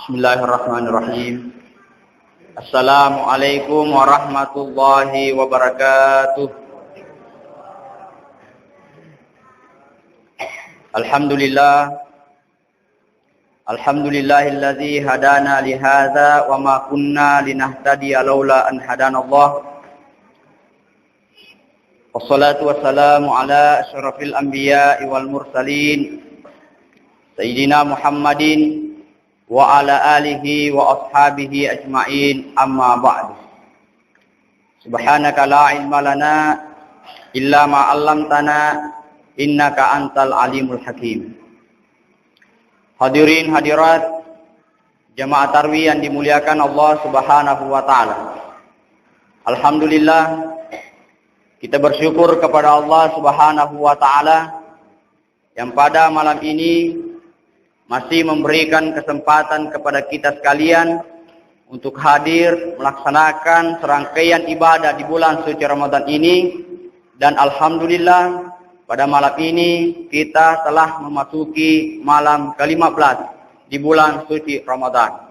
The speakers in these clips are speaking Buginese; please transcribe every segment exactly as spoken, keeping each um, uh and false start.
Bismillahirrahmanirrahim. Assalamualaikum warahmatullahi wabarakatuh. Alhamdulillah. Alhamdulillahilladzi hadana lihadza wa ma kunna linahtadiya laula an hadanallah. Wassalatu wassalamu ala asyrafil anbiya'i wal mursalin, Sayyidina Muhammadin wa ala alihi wa ashabihi ajma'in, amma ba'du. Subhanaka la ilma lana illa ma 'allamtana, innaka antal alimul hakim. Hadirin hadirat, jamaah tarwih yang dimuliakan Allah Subhanahu wa taala. Alhamdulillah, kita bersyukur kepada Allah Subhanahu wa taala yang pada malam ini masih memberikan kesempatan kepada kita sekalian untuk hadir melaksanakan serangkaian ibadah di bulan suci Ramadan ini. Dan alhamdulillah, pada malam ini kita telah memasuki malam kelima belas di bulan suci Ramadan.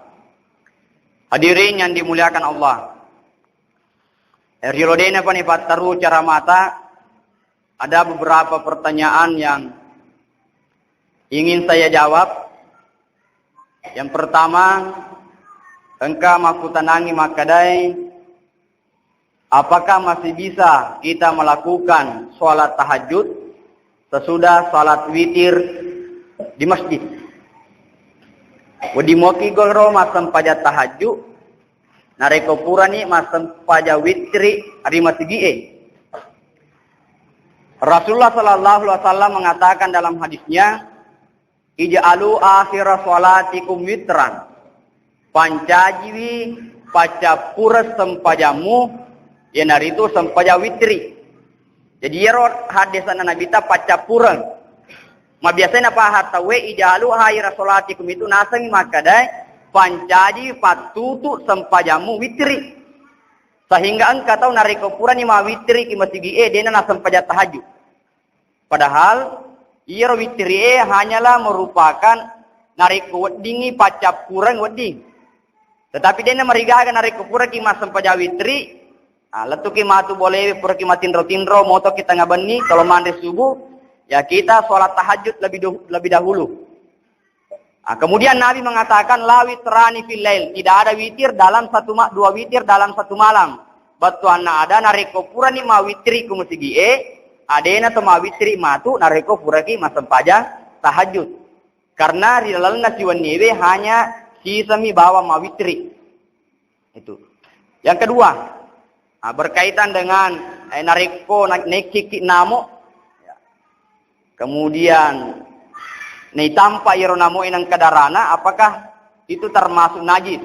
Hadirin yang dimuliakan Allah, riolo de'na pani patteru caramata, ada beberapa pertanyaan yang ingin saya jawab. Yang pertama, engka makkutanangi makkadai, apakah masih bisa kita melakukan sholat tahajud sesudah sholat witir di masjid? Wedding moki goro massempajang tahajud narekko purani massempajang witri ri masigi'e. Rasulullah sallallahu alaihi wasallam mengatakan dalam hadisnya, "Ij'alu akhira sholatikum witran." Pancajiwi paccappureng sempajammu, iyanaritu sempajang witri. Jadi, iyaro haddesanna Nabitta paccappureng. Mabiasai napaha tauwe, "Ij'alu akhira sholatikum" itu nasengngi makkadae, "Pancajiwi pattutu sempajammu witri." Sehingga engka tau narekko purani mawitri ki masigi'e, de'na nassempajang tahajud. Padahal iyaro witrie hanyalah merupakan narekko weddingngi paccappureng wedding. Tetapi de'na marigaga narekko puraki massempajang witri, ah, lettuki matu bolewe, puraki matinro-tinro, motoki tengnga benni, tolo manre subuh, ya kita sholat tahajud lebih du-, lebih dahulu. Ah, kemudian Nabi mengatakan, "La witrani fil lail," tidak ada witir dalam satu ma-, dua witir dalam satu malam. Bettuanna ada narekko purani mawitri ku masigi'e, adena to mawitri matu narekko puraki massempajang tahajud. Karena ri lalenna siwenniewe hanya sisami bawang mawitri. Itu. Yang kedua, ah, berkaitan dengan, eh, narekko na-, nekkiki namo, ya. Kemudian naitampa iyaro namoe nengka darana, apakah itu termasuk najis?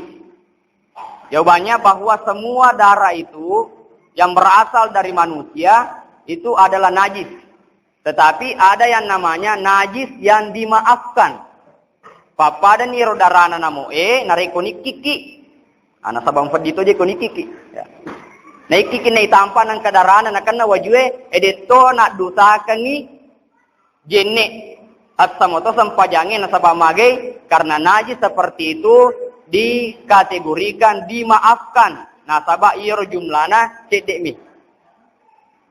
Jawabannya bahwa semua darah itu yang berasal dari manusia itu adalah najis. Tetapi ada yang namanya najis yang dimaafkan. Pappadani ro darana namoe, narekko nikkiki. Ana sabang feddi to je ko nikkiki. Ya. Naikkiki naitampa nengka darana nakenna wajue, e detto naddusakengngi jenne. Assamoto sempajangnge nasaba magai, karena najis seperti itu dikategorikan dimaafkan. Nasaba iyaro jumlana cedde'mi.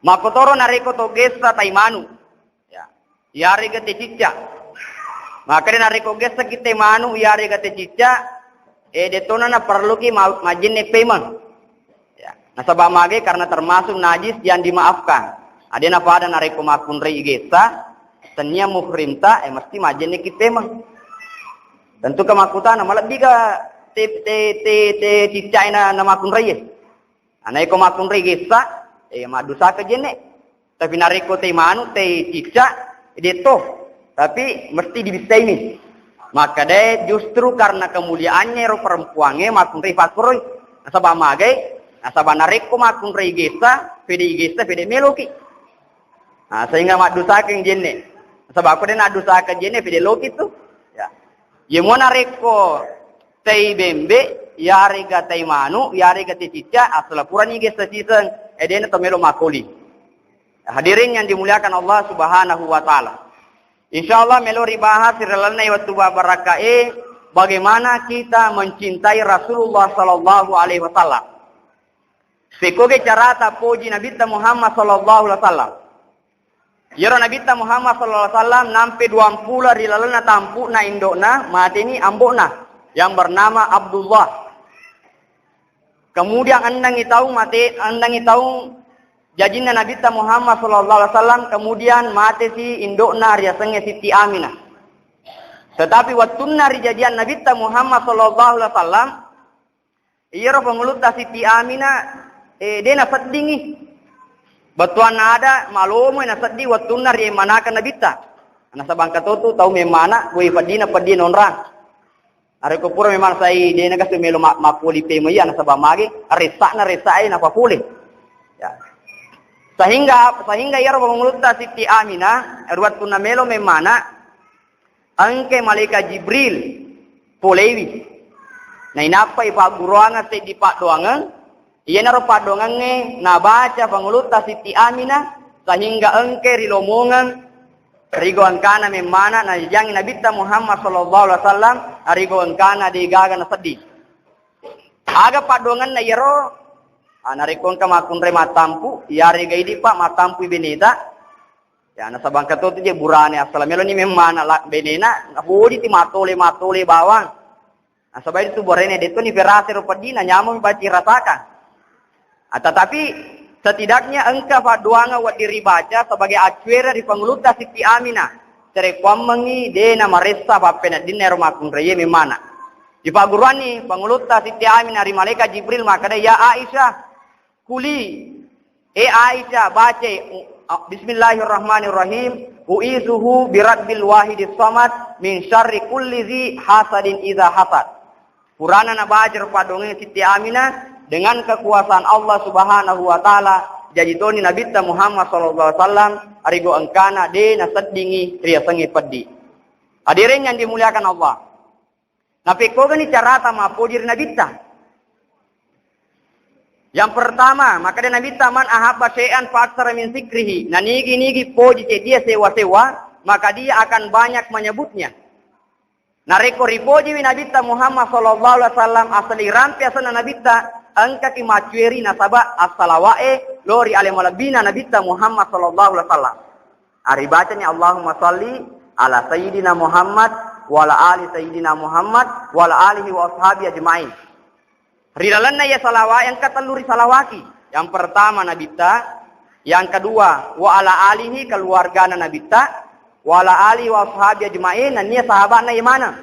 Makkotoro narekko to gessa tai manu. Ya. Iyarega te cicca. Makkeda narekko gessaki te manu iyarega te cicca, eh, dettona naparelluki ma-, majjenne pemeng. Ya. Nasaba magai karena termasuk najis yang dimaafkan. Adena pada narekko makkunrai gessa, tennia muhrimta, eh, mesti majjenneki pemeng. Tentu ka makkutana, malebbi ka te, te, te, te ciccae na, na makkunrai, eh? Ana iko makkunrai gessa, eh, maddusaka jenne. Tapi narekko te manu, te cicca, detto. Tapi mesti dibissaini. Makkedae justru karena kemuliaannya ro perempuannya makkunrai fakkuroi. Nasaba magai, nasaba narekko makkunrai gessa, pede gessa, pede meloki. Nah, sehingga maddusakeng jenne. Nasaba ko de naddusakeng jenne, pede loki tu. Ya. Yemo narekko tei bembe, yarega tei manu, yarega tei cicca, asala purani gessa siseng, edena to melo makoli. Hadirin yang dimuliakan Allah Subhanahu wa Ta'ala. Insyaallah melo ribahas ri lalenna wettu babarakkae, Bagaimana kita mencintai Rasulullah sallallahu alaihi wasallam? Pekkogi carata poji Nabitta Muhammad sallallahu alaihi wasallam. Iyaro Nabitta Muhammad sallallahu alaihi wasallam nampe duampulo ri lalenna tampu'na indo'na, mateni ambo'na yang bernama Abdullah. Kemudian ennengngi taung mate, ennengngi taung jajinna Nabitta Muhammad sallallahu alaihi wasallam, kemudian matesi indo'na riasengnge Siti Aminah. Tetapi wettunna rijajiang Nabitta Muhammad sallallahu alaihi wasallam, iyaro pangulutta Siti Aminah, eh, de naseddingi. Bettuanna ada malomo nasedding wettunna riemmanakeng Nabitta. Nasaba engka totu tau memmana, woi peddina, peddi nonrang. Narekko pura memang sai de nagasu melo ma-, mappoli pemo iya nasaba mage, ressa'na ressa'e napapole. Ya. Sehingga, sehingga iyaro pangulutta Siti Aminah, ri wettunna melo memmana, engke malaikat Jibril polewi. Nainappa ipagguruangeng seddi paddoangeng, iyanaro paddoangengnge nabaca pangulutta Siti Aminah, sehingga engke rilomongeng rigo engkana memmana najajiangngi Nabitta Muhammad sallallahu alaihi wasallam, rigo engkana degaga nasedding. Aga paddoangenna iyaro? Ah, narekko engka makkunrai mattampu, iyarega idipa mattampu beneta. Ya, nasaba engka to tu je burane asala meloni memmana la benena, napoji ti matole-matole bawang. Nasaba itu burane de to ni perase ro peddi, na nyameng baci rasakan. Ah, tetapi setidaknya engka paddoangeng wedding ribaca sebagai acuere ri pangulutta Siti Aminah. Sarekkuammengngi de namaressa pappeneddinna ero makkunraie memmana. Dipagguruanni pangulutta Siti Aminah ri malaikat Jibril makkeda, "Ya Aisyah, kuli, e Aisyah, bacai, u-, a-, Bismillahirrahmanirrahim, u'izuhu birabbil wahidis samad min syarri kulli dzi hasadin idza hasad." Purana nabaca ro paddoangeng Siti Aminah, dengan kekuasaan Allah Subhanahu wa Ta'ala, jaji toni Nabitta Muhammad sallallahu alaihi wasallam, rigo engkana de naseddingi riasengnge peddi. Hadirin yang dimuliakan Allah. Napekkogani carata mappoji ri Nabitta? Yang pertama, makkeda Nabitta, "Man ahabba syai'an fa aktsara min dzikrihi." Nanigi-nigi poji ceddia sewa-sewa, maka dia akan banyak menyebutnya. Narekko ripojiwi Nabitta Muhammad sallallahu alaihi wasallam, asali rampe asenna Nabitta, engkaki maccueri nasaba assalawa'e lo ri ale malebbina Nabitta Muhammad sallallahu alaihi wasallam. Aribacani, "Allahumma salli ala Sayyidina Muhammad wa ala ali Sayyidina Muhammad wa ala alihi wa ashabi ajma'in." Ri lalenna iya salawat engka tellu ri salawaki. Yang pertama Nabitta, yang kedua wa ala alihi, keluargana Nabitta, wa ala alihi wa ashabi ajma'in, nennia sahabatna iya maneng.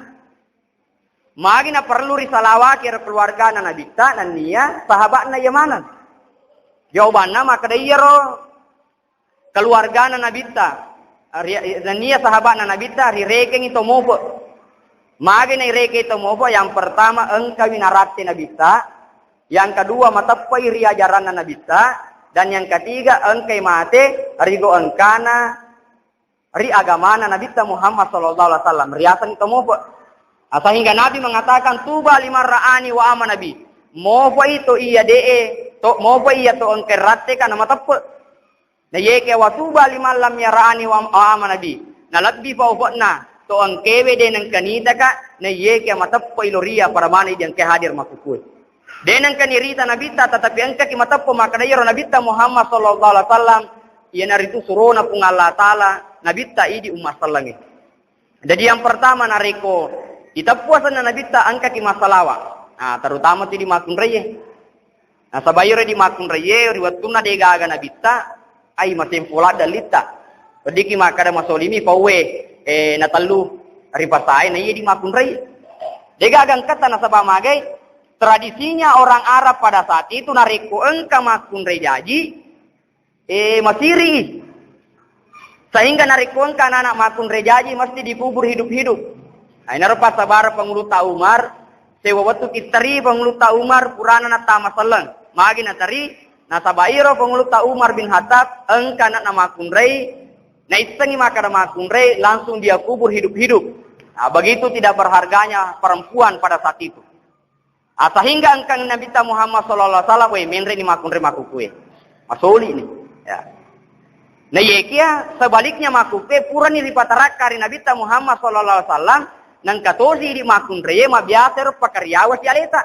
Magi naperlu ri salawaki ero keluargana Nabitta, nennia sahabatna iya maneng? Jawabanna makkeda iyaro keluargana Nabitta, ri-, nennia sahabatna Nabitta rirekengngi to mope. Magi nairekeng to mope? Yang pertama, engkawi naratte Nabitta. Yang kedua, mateppe'i ri ajaranna Nabitta. Dan yang ketiga, engkai mate rigo engkana ri agamana Nabitta Muhammad sallallahu alaihi wasallam, riaseng to mope. Nah, sehingga Nabi mengatakan, "Tuba liman ra'ani wa amana bi." Mope'i to iya de'e, to, mope'i iya to engkai ratteka na mateppe. Naiyakia, "Wa tuba liman lam yara'ani wa, wa amana bi." Nalebbi pa ufe'na to engkewe de nengka nitaka, naiyakia mateppe'i lo ria pada maneng idi engka hadir makkukue. De nengka nirita Nabitta, tetapi engkaki mateppe makkeda iyaro Nabitta Muhammad sallallahu alaihi wasallam, iyanaritu surona Puang Allah Taala, Nabitta idi umma sellengnge. Jadi yang pertama, narekko iteppu asenna Nabitta, engkaki massalawa. Nah, terutama tu di makkunraie. Nasaba iyaro di makkunraie, ri wettunna degaga Nabitta, ai masempo ladde litta. Weddikki makkeda masolimi pauwe, eh, natellu ripasae, na iya di makkunraie. Degaga engkata nasaba magai, tradisinya orang Arab pada saat itu, narekko engka makkunrai jaji, eh, masiri. Sehingga narekko engka anak-anak makkunrai jaji, mesti dikubur hidup-hidup. Nah, inaro passabareng Pangulutta Umar, sewa wettu kitteri Pangulutta Umar purana nattama selleng. Magi nateri, nasaba iro Pangulutta Umar bin Khattab engka anakna makkunrai, naissengi makkeda makkunrai, langsung dia kubur hidup-hidup. Nah, begitu tidak berharganya perempuan pada saat itu. Ah, sehingga engkang Nabitta Muhammad sallallahu alaihi wasallam, woi, menre ni makkunrai makkukue. Masoli ni. Ya. Nah, yekia sebaliknya makkukue purani ripatarakka ri Nabitta Muhammad sallallahu alaihi wasallam, Nengka tosi idi makkunraie mabiasa ero pakariawa si aleta.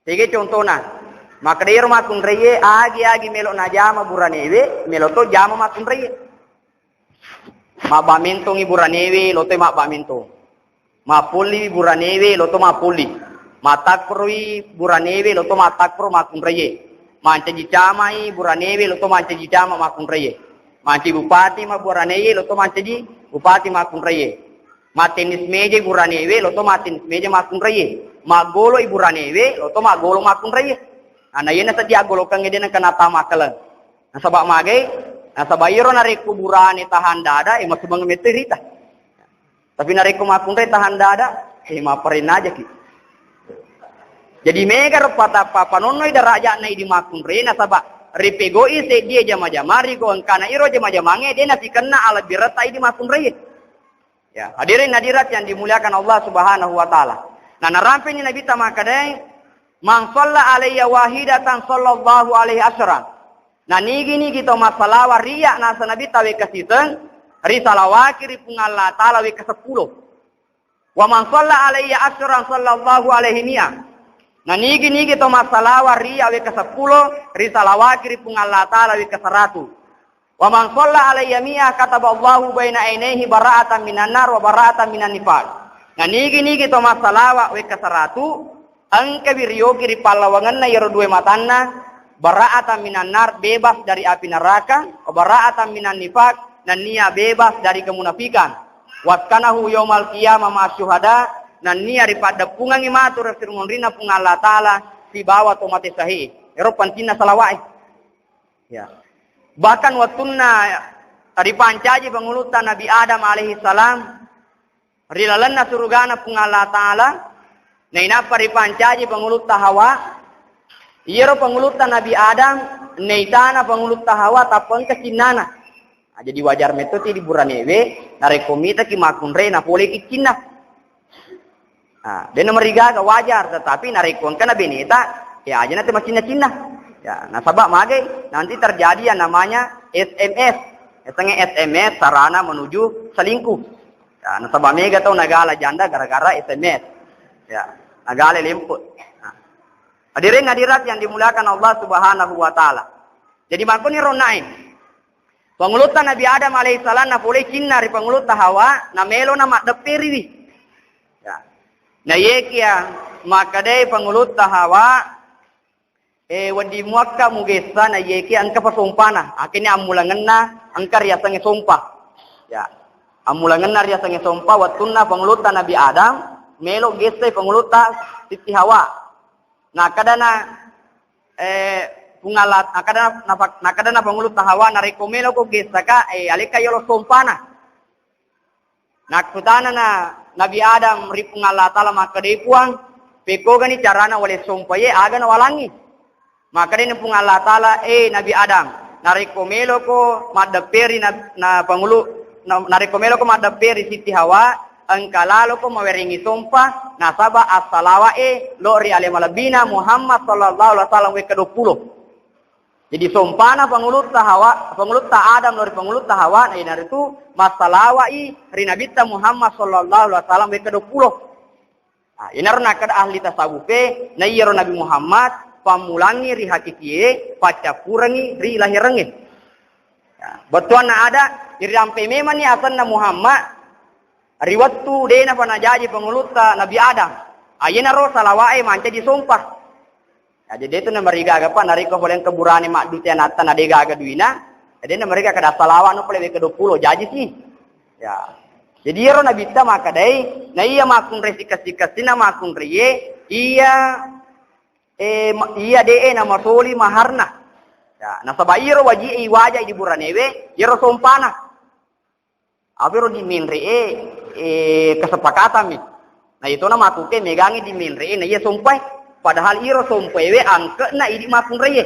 Tege contona, makkeda ero makkunraie agi-agi melo najama buranewe, melo to jama makkunraie. Mabba mentongi buranewe, lo to mabba mentong. Mappolli buranewe, lo to mappolli. Matakkoroi buranewe, lo to matakkoro makkunraie. Mancaji camai buranewe, lo to mancaji cama makkunraie. Mancaji bupati ma buranewe, lo to mancaji bupati makkunraie. Mattenis meja buranewe, lo to mattenis meja makkunraie. Maggolo i buranewe, lo to maggolo makkunraie. Ana yena sedia aggolokengnge de nengka natama keleng. Nasaba magai, nasaba iro narekko burane tahan dada, e masubang metto rita. Tapi narekko makkunrai tahan dada, eh, mapparenna ajaki. Jadi mega ro pata-, papanonnoi darajatna idi makkunrai, nasaba ripegoi seddie jama-jama, rigo engkana iro jama-jamangnge de nasikenna alebbi retta idi makkunrai. Ya, hadirin hadirat yang dimuliakan Allah Subhanahu wa Ta'ala. Nah, narampeni Nabi ta makkadai, "Man shalla alayya wahidatan sallallahu alaihi asyran." Nah, nigi-nigi to massalawa ri iyya nasa Nabi ta wekka siseng, risalawaki ri Puang Allah Ta'ala wekka seppulo. "Wa man shalla alayya asyran sallallahu alaihi mi'a." Nah, nigi-nigi to massalawa ri iyya wekka seppulo, risalawaki ri Puang Allah Ta'ala wekka seratu. "Wa man shalla alayya mi'a kataballahu baina ainaihi bara'atan minan nar wa bara'atan minan nifaq." Nah, nigi-nigi to massalawa wekka seratu, engkawi rioki ri pallawangenna iyaro dua matanna, bara'atan minan nar, bebas dari api neraka, wa bara'atan minan nifaq, nennia bebas dari kemunafikan. "Waskanahu yaumal qiyamah ma'as syuhada," nennia ripaddeppungengngi matu ri munrinna Puang Allah Ta'ala sibawa to mate sahih. Ero pentingna salawa'e. Ya. Bahkan wettunna ripancaji pangulutta Nabi Adam alaihi salam ri lalenna surugana Puang Allah Ta'ala, nainappa ripancaji pangulutta Hawa, iyaro pangulutta Nabi Adam, naitana pangulutta Hawa tappa engka cinnana. Nah, jadi wajar metto ti di buranewe, narekko mitaki makkunrai napoleki cinna. Nah, dena marigaga wajar, tetapi narekko engkana beneta, ya aja nate macinna-cinna. Ya, nasaba magai nanti terjadi yang namanya S M S. Yasengnge S M S sarana menuju selingkuh. Ya, nasaba mega tau nagala janda gara-gara S M S. Ya, nagala lemput. Nah. Hadirin hadirat yang dimuliakan Allah Subhanahu wa Ta'ala. Jadi, makkuni ronnae. Pangulutta Nabi Adam alaihissalam napolei cinna ri pangulutta Hawa, namelo na maddepperiwi. Ya. Na iyekia makkedai pangulutta Hawa, eh, wedding muakka mugessa na iyekia engka pasompana. Akhirnya ammulangenna engka riasengnge sompa. Ya. Ammulangenna riasengnge sompa wettunna pangulutta Nabi Adam melo gessai pangulutta Sitti Hawa. Nakkadana, eh, Puang Allah, nakkadana, nafa-, nakkadana pangulutta Hawa, narekko meloko gessaka, eh, alekka yolo sompana. Nakkutanana Nabi Adam ri Puang Allah Ta'ala makkeda, "Puang, pekkogani carana wale sompae, aga nawalangi?" Makkedani Puang Allah Ta'ala, "Eh, Nabi Adam, narekko meloko maddepperi na, na pangulu-, na, narekko meloko maddepperi Sitti Hawa, engka laloko mawerengngi sompa, nasaba assalawa'e lo ri ale malebbina Muhammad sallallahu alaihi wasallam wekka duappulo." Jadi sompana pangulutta Hawa, pangulutta Adam lo ri pangulutta Hawa, na iyanaritu massalawa'i ri Nabitta Muhammad sallallahu alaihi wasallam wekka duappulo. Nah, iyanaro nakkeda ahli tasawufe, na iyaro Nabi Muhammad pammulangngi ri hakikie, paccappurengngi ri lahirengnge. Ya, bettuanna ada, irampe memanni asenna Muhammad, ri wettu de napa najaji pangulutta Nabi Adam. Ayenaro salawa'e mancaji sompa. Ya, jadi itu namarigaga pa, narekko pole engka burane maddute anatta na de gaga duina, ya, de namariga kada salawa no pole wekka duappulo, jaji si. Ya. Jadi iyaro Nabitta makkedai, na iya makkunrai sikessi-kessina makkunraie, iya, eh, ma-, iya de'e namasoli maharna. Ya, nasaba iyaro waji'i wajai di buranewe, iyaro sompana. Apero di menre'e, eh, kesepakatammi. Na itona makkuke megangi di menre'e, na iya sompai. Padahal iyaro sompaewe angke'na idi makkunraie.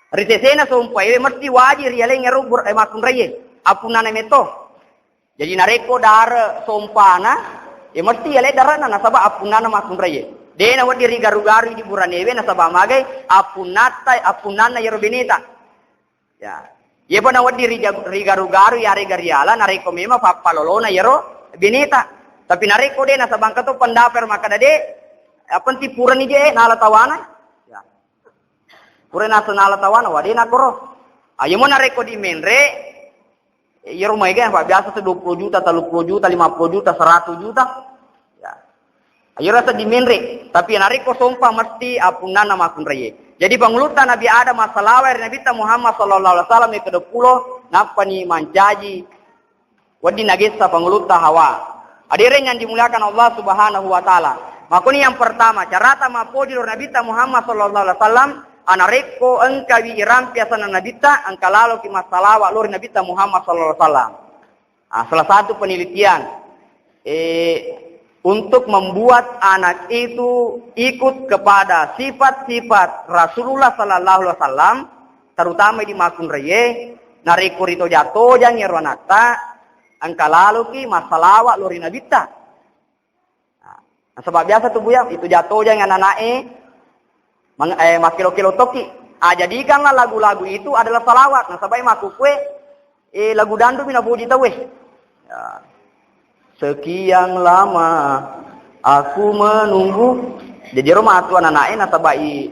Ri sesena sompaewe mesti waji rialeng ero bur-, eh, makkunraie. Appunnana metto. Jadi narekko dare sompana, ya mesti yaleng dare'na nasaba appunnana makkunraie. De nawedding rigaru-garui di buranewe nasaba magai appunnatta, appunnanna yero beneta. Ya. Yepa nawedding rija-, rigaru-garui yarega riala narekko memang pappalolona yero beneta. Tapi narekko de', nasaba engka to pendapat makkeda de', yang penting purani je nala tawana. Ya. Pura nasa nala tawana, wa de' nakoro. Ayo mo narekko di menre, iyaro maega yang biasa se dua puluh juta, tiga puluh juta, lima puluh juta, seratus juta. Ya. Ayo rasa di menre, tapi narekko sompa mesti apunnana makkunraie. Jadi pangulutta Nabi Adam massalawa ri Nabitta Muhammad sallallahu alaihi wasallam yang kedua puluh, nappani mancaji wedding nagessa pangulutta Hawa. Hadirin yang dimuliakan Allah Subhanahu wa Ta'ala. Makuni yang pertama, carata mappoji lori Nabitta Muhammad sallallahu alaihi wasallam, anarekko engkawi irampe asanna Nabitta, engka laloki massalawa lori Nabitta Muhammad sallallahu alaihi wasallam. Ah, salah satu penelitian, eh, untuk membuat anak itu ikut kepada sifat-sifat Rasulullah sallallahu alaihi wasallam, terutama di makkunraie, narekko ritoja-tojang ero anatta, engka laloki massalawa lori Nabitta. Nah, nasaba biasa tu, Buya, itu jatoja yang anak-anak e mang-, eh, makkelo-kelo toki. Ah, jadikanlah lagu-lagu itu adalah salawat. Nasaba makkukue, eh, lagu dandu mi napuji tauwe. Ya. Sekian lama aku menunggu. Jadi ro matu anak-anak e nasaba i,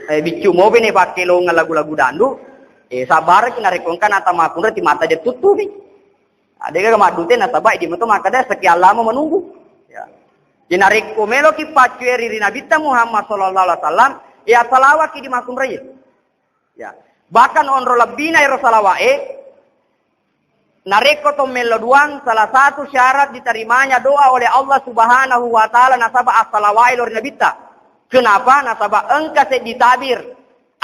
eh, biccu mopi ne pakkelongeng lagu-lagu dandu. Eh, sabaraki narekko engka nata makkunrai timata je tuttupi. Adega maddute nasaba idi meto makkeda sekian lama menunggu. Ya. Jadi narekko meloki paccueri ri Nabitta Muhammad sallallahu alaihi wasallam, ya salawaki di makkunrai. Ya. Bahkan onro lebbina ero salawae, narekko to mello duang, salah satu syarat diterimanya doa oleh Allah Subhanahu wa Ta'ala nasaba assalawae lori Nabitta. Kenapa? Nasaba engka seddi tabir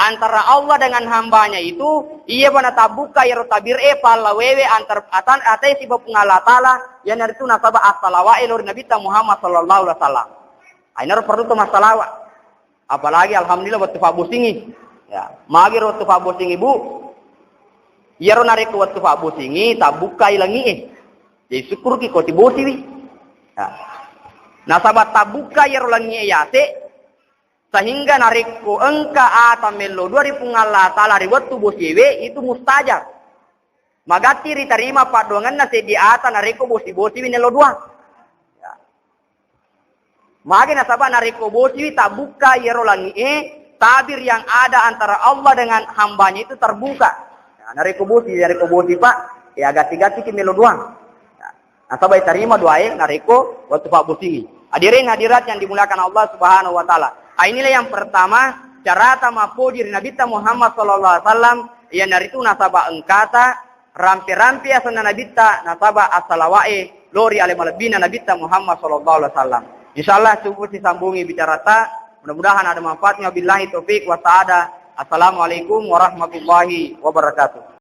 antara Allah dengan hambanya itu, iya pa natabbuka iyaro tabir e pallawewe antar atan-, ate siba Puang Allah Ta'ala, iyanaritu nasaba assalawae lori Nabitta Muhammad sallallahu alaihi wasallam. Ainaro perlu to massalawa. Apalagi alhamdulillah wettu fabbosingi. Ya, magi ro wettu fabbosingi, Bu. Iyaro narekko wettu fabbosingi, tabbukai langi e. Jadi syukurki ko tibosiwi. Ya. Nasaba tabbuka iyaro langi e yase, sehingga narekko engka ata mello dua ri Puang Allah Ta'ala ri wettu bosiewe, itu mustajab. Magatti ritarima paddoangenna seddi ata narekko bosi-bosiwi nello dua. Ya. Magi nasaba narekko bosiwi tabbuka iyaro langi e, tabir yang ada antara Allah dengan hambanya itu terbuka. Ya, narekko bosi, narekko bosi, Pak, ya gatti-gattiki mello dua. Ya. Nasaba itarima doae narekko wettu fabbosingi. Hadirin hadirat yang dimuliakan Allah Subhanahu wa Ta'ala. Ah, inilah yang pertama, carata mappoji ri Nabitta Muhammad sallallahu alaihi wasallam, iyanaritu nasaba engkata rampe-rampe asenna Nabitta, nasaba assalawae lori ale malebbina Nabitta Muhammad sallallahu alaihi wasallam. Insyaallah cukup disambungi bicarata. Mudah-mudahan ada manfaatnya. Billahi taufik wa sa'adah. Assalamualaikum warahmatullahi wabarakatuh.